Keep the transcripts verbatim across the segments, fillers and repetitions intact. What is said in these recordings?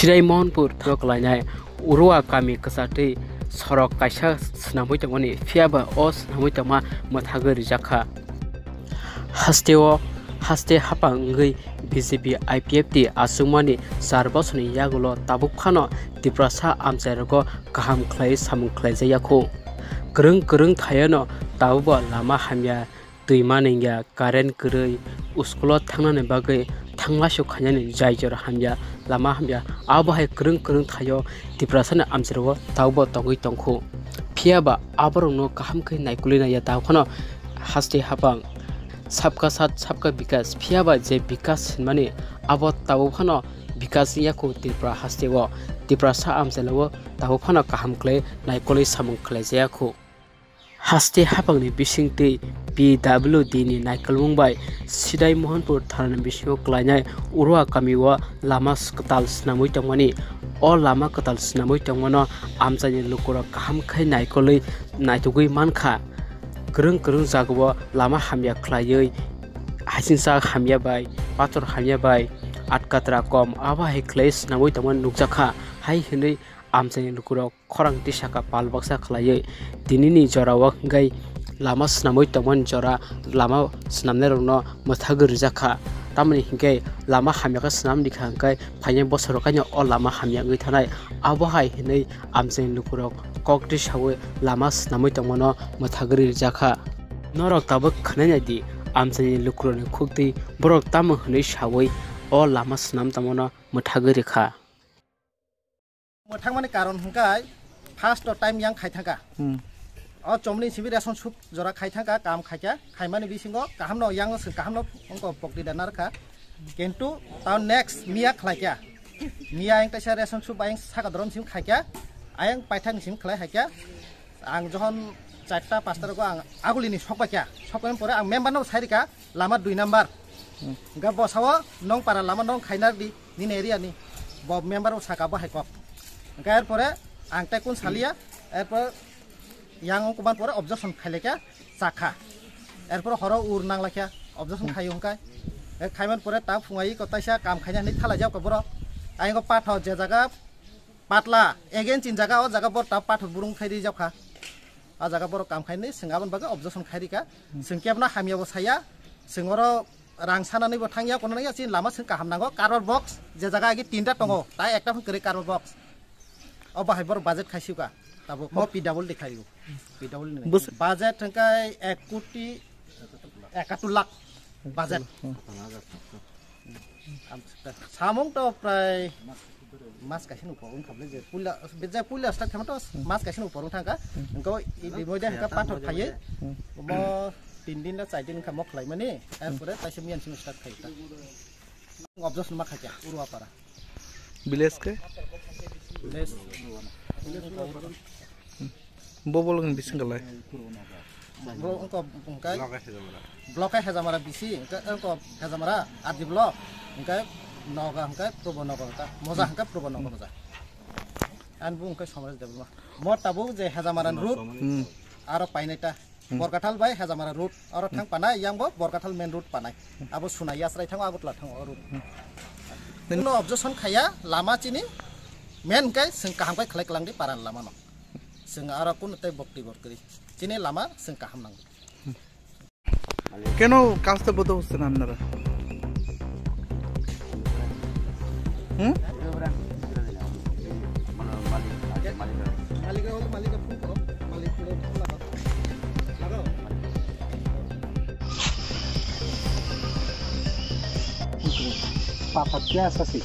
Chidai Mohanpur no kwlainai Urua kami kwchatwi sorok kaisa swnamwi tongmani, phiya ba o swnamwi tongma mwthagwi rijak kha. Hasteo haste haphang wngwi B J P I P F T achukmani char bosorni yagulo tabuk phano Tiprasa amchairogo kaham khlaiwi samung khlaijak ya kho. Kwrwng kwrwng thaiono tabukbo lama hamya, twi manwngya, current kwrwi, school-o thangnani bagwi thanglasio khainani jai jora hamya, lama hamya. Abo hai kwrwng kwrwng thaio Tiprasani amchairogo tabukbo tongwi tongkhu. Phiya ba aborokno kaham khe naikolwi naiya, tabuk phano haste haphang sabka sat sabka bikas, phiya ba je bikas hinmani abo tabuk phano bikas wngya kho Tripura hasteo. Tiprasa amchailao tabuk phano kaham khlai naikolwi samung khlaijaya kho. Haste haphangni bisingtwi P W D ni naikolmung bai Sidai Mohanpur thanani bisingo kwlainai Urua kamio lama s-, kwtal swnamwi tongmani. O lama kwtal swnamwi tongmano amchaini lukurok kaham khe naikolwi naitugwi mankha. Kwrwng kwrwng jagao lama hamya khlaiwi, hasingcha hamya bai, pathor hamya bai, atkatra kom, abo hai khlaiwi swnamwi tongmani nukjakha, hai hwnwi amchaini lukurok khorang tisaka pal baksa khlaiwi. Tinini jorao hwnkhe lama swnamwi tongmani jora, lama swnamnairokno mwthagwi rijak kha. Tamoni hinkhe lama hamya khe swnam rikha, hinkhe phainai bosoro kaino o lama hamya wngwi thanai. Abo hai hwnwi amchaini lukurok kok tisawi lama swnamwi tongmano mwthagwi rijak kha. Norok tabuk khwnai naidi, amchaini lukurokni khuktwi borok tamo hwnwi sawi o lama swnam tongmano mwthagwi rikha. Mwthangmani karon hwnkhe first time yang khai thangkha. Hmm. O chomni simi ration soup jora khai thangkha, kam khaikha, khaimani bisingo kahamno yang swng kahamno wngkha pokti da narkha. Kintu tao next miya khlaikha. Miya yang taisa ration soup ayang saka dorom sim khaikha, ayang paithakni sim khlai haikha. Ang johon charta pasta rogo ang agulini sokbaikha, sokbaini pore ang member no sairikha lama dui number. Hmm. Hwnkhe bosao nong para lama nong khainar di. Nini area ni bo member o saka bo hai kok. Hwnkhe erpore ang tei kun salia, erpor yang wngkukman pore objection khailekha chakha. Erpor horo ur nanglaikha objection khaio hwnkhe. E khaiman pore ta phungai ko taisa kam khaina hinwi thalaijak kha borok. Ayang pathor je jaga patla again chin jaga o jaga bor ta pathor burung khai rijak kha. A jaga borok kam khainwi swng aboni bagwi objection khairikha. Swng kebna hamya bo saya. Swng oro rang sanani bo thangya, kono nangya, chini lama swng kaham nango. Cardboard box je jaga agi tinta tongo, tai ekta phang kwrwi cardboard box. O bahai borok budget khaisukha. Tabuk mo P W D khaio. P W D ni. Bus- budget hwnkhe ek koti ekatur lakh budget. Hmm. Samung to prai mas kaisa ni upor wngkha bwle je puila, je puila start khaima to mas kaisa ni upor wngkha. Engko i di moide hwnkha pathor phaiwi mo tin din na char din wngkha mo khlaimani, erpore taisa miyan simi start khai ta. Objection ma khaikha Urua para. Village ke? Village. Bo bolong ni bising kalai. Bro, engko hwnkhe block hai Hejamara bisi, engko Hejamara R D block, hwnkhe noga hwnkhe Probo noga, moja hwnkhe Probo noga moja. Ani bo hwnkhe Somres Debbarma. Mo tabuk je Hejamara road, hmm, aro painai ta. Hmm. Borkathal bai Hejamara road, aro thang panai, yang bo Borkathal main road panai. Abo sunai yasrai thango, Agartala thango o road. Hmm. Kuno objection khaya, lama chini main kai, swng kaham kai khlai kwlang di paran lama no. Swng aro kuno tei bokti borkri. Chini lama swng kaham nango. কেন কাজটা বন্ধ হচ্ছে না আপনারা? হুম? Papat biasa sih.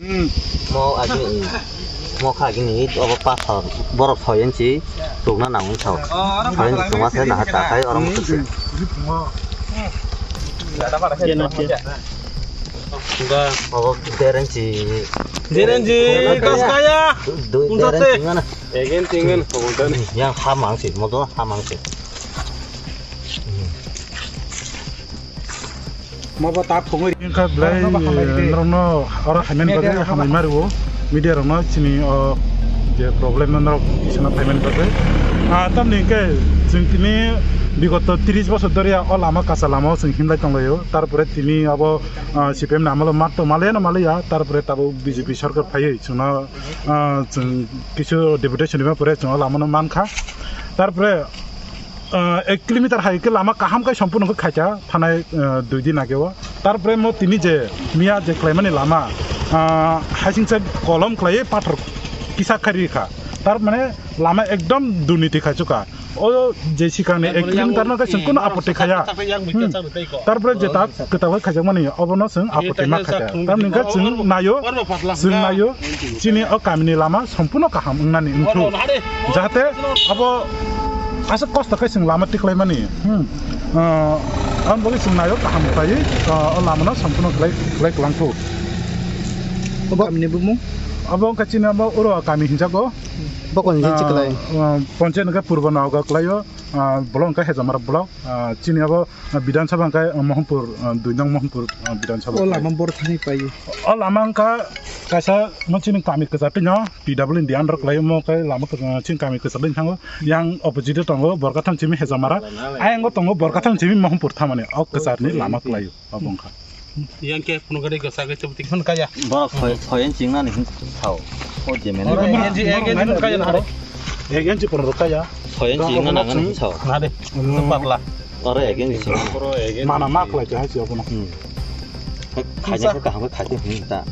Hmm. Mo agini, mo kha agini, obo pathor, borok soi inchi, tukna nang wngkha. Soi inchi tungma se naha ta khai, oro mo tukse. Obo der inchi. Der inchi, kaskaya. Du-, du-, der inchi mana? Egen tingen, obo der. Yang ha mangsi, modo ha mangsi. Mobo ta phungwi. Wngkha belai, norokno oro hamya bagwi hambai ma rwo. Media rokno chini o Je problem no norok isana phaimani bagwi. Ah, tamni hwnkhe chwng tini bigoto tris bosor dhoriya o lama kacha lama o chwng himlai tonglaio. Tarpore tini abo, ah, C P M ni amalo mat to maliya no maliya. Tarpore tabuk B J P sarkar phaiwi chwngno, ah, chwng kisu deputation rima pore chwng o lama no mankha. Tarpore ah, ek kilometer hai khe lama kaham khai sompurno khe khaikha thanai, ah, dui din age o. Tarpore mo tini je miya je khlaimani lama, ah, haisingsa kolom khlaiwi pathor kisa khai rikha. Tar mane lama ekdom durniti khaichukha. O je sikangni ek kilometer no khe chwng kuno apotti khaya. Hmm. Tarpore je ta kwtal khai khaijakmani obono chwng apotti ma khaiya. Tamni hwnkhe chwng naio, chwng naio. Chini o kamini lama sompurno kaham wngnani wngthuk, jahate abo aswk kosto khe chwng lama tiklaimani. Hmm. Ah, aboni bagwi chwng naio kaham khlaiwi, ah, o lamano sompurno khlai, khlai kwlangthuk. Obo kamini bumung? Abo wngkha chini abo oro kami hinjago. Bokol ni Ah, chiklai. Ah, ponchayat hwnkhe Purbo Naoga klaio, ah, block hwnkhe Hejamara block, ah, chini abo Ah, Bidhan Sabha hwnkhe, ah, Mohanpur, ah, dui nong Mohanpur, ah, Bidhan Sabha. O lama bor thani pai. O lama wngkha kaisa mo chini kami kwchar twi no P W D under kwlai mo khe lama kwchar chini kami kwchar twi thango. Yang opposite o tongo Borkatham chimi Hejamara. Ayang o tongo Borkatham chimi Mohanpur thamani o kwchar ni lama kwlai o abo wngkha. Yang khe phunukgwi gasa khe chubui twi phun kaya. Borok soi, soi inch wngnani hwn sao. O je mene. Oro ek inch, ek inch phun kaya na. Ek inch phun rw kaya. Soi inch wngnani hwn sao. Na de. Hmm. Pakla. Oro ek inch sing. Mana ma khlai kha si abono. Hmm. Khaina khe kaham khe khaidi hwn ta.